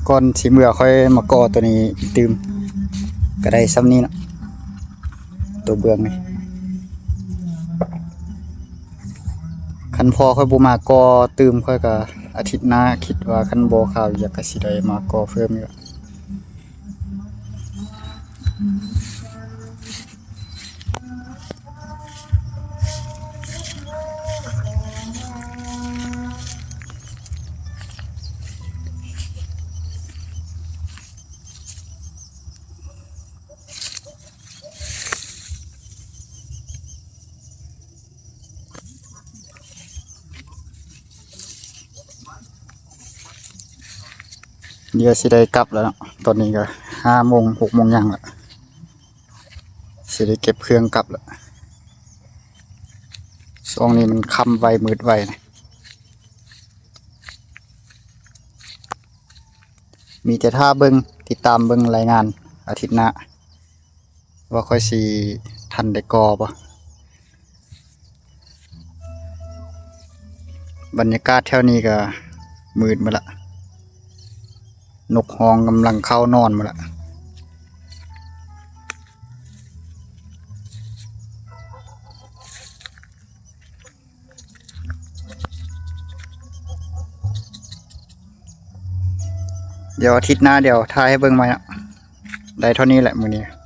ກ່ອນຊິເມືອ ຂ້ອຍມາກໍ່ໂຕນີ້ຕື່ມ ກະໄດ້ຊ່ຳນີ້ເນາະ ໂຕເບື້ອງນີ້. ຄັນພໍ່ຂ້ອຍບໍ່ມາກໍ່ຕື່ມ ຂ້ອຍກະອາທິດໜ້າ ຄິດວ່າຄັນບໍ່ຄາວຽກກະຊິໄດ້ມາກໍ່ເພີ່ມຢູ່. ດຽວຊິໄດ້ກັບແລ້ວເນາະ ຕອນນີ້ກະຫ້າໂມງ ຫົກໂມງຫຍັງລະ ຊິໄດ້ເກັບເຄື່ອງກັບລະ. ຊ່ວງນີ້ມັນຄ່ຳໄວ ມືດໄວນະ. ມີແຕ່ຖ້າເບິ່ງ ຕິດຕາມເບິ່ງລາຍງານອາທິດໜ້າ ວ່າຂ້ອຍຊິທັນໄດ້ກໍ່ບໍ່. ບັນຍາກາດແຖວນີ້ກະມືດໝົດລະ ນົກຮ້ອງກຳລັງເຂົ້ານອນໝົດລະ. ດຽວອາທິດໜ້າ ດຽວຖ່າຍໃຫ້ເບິ່ງໃໝ່ເນາະ. ໄດ້ເທົ່ານີ້ແຫຼະມື້ນີ້.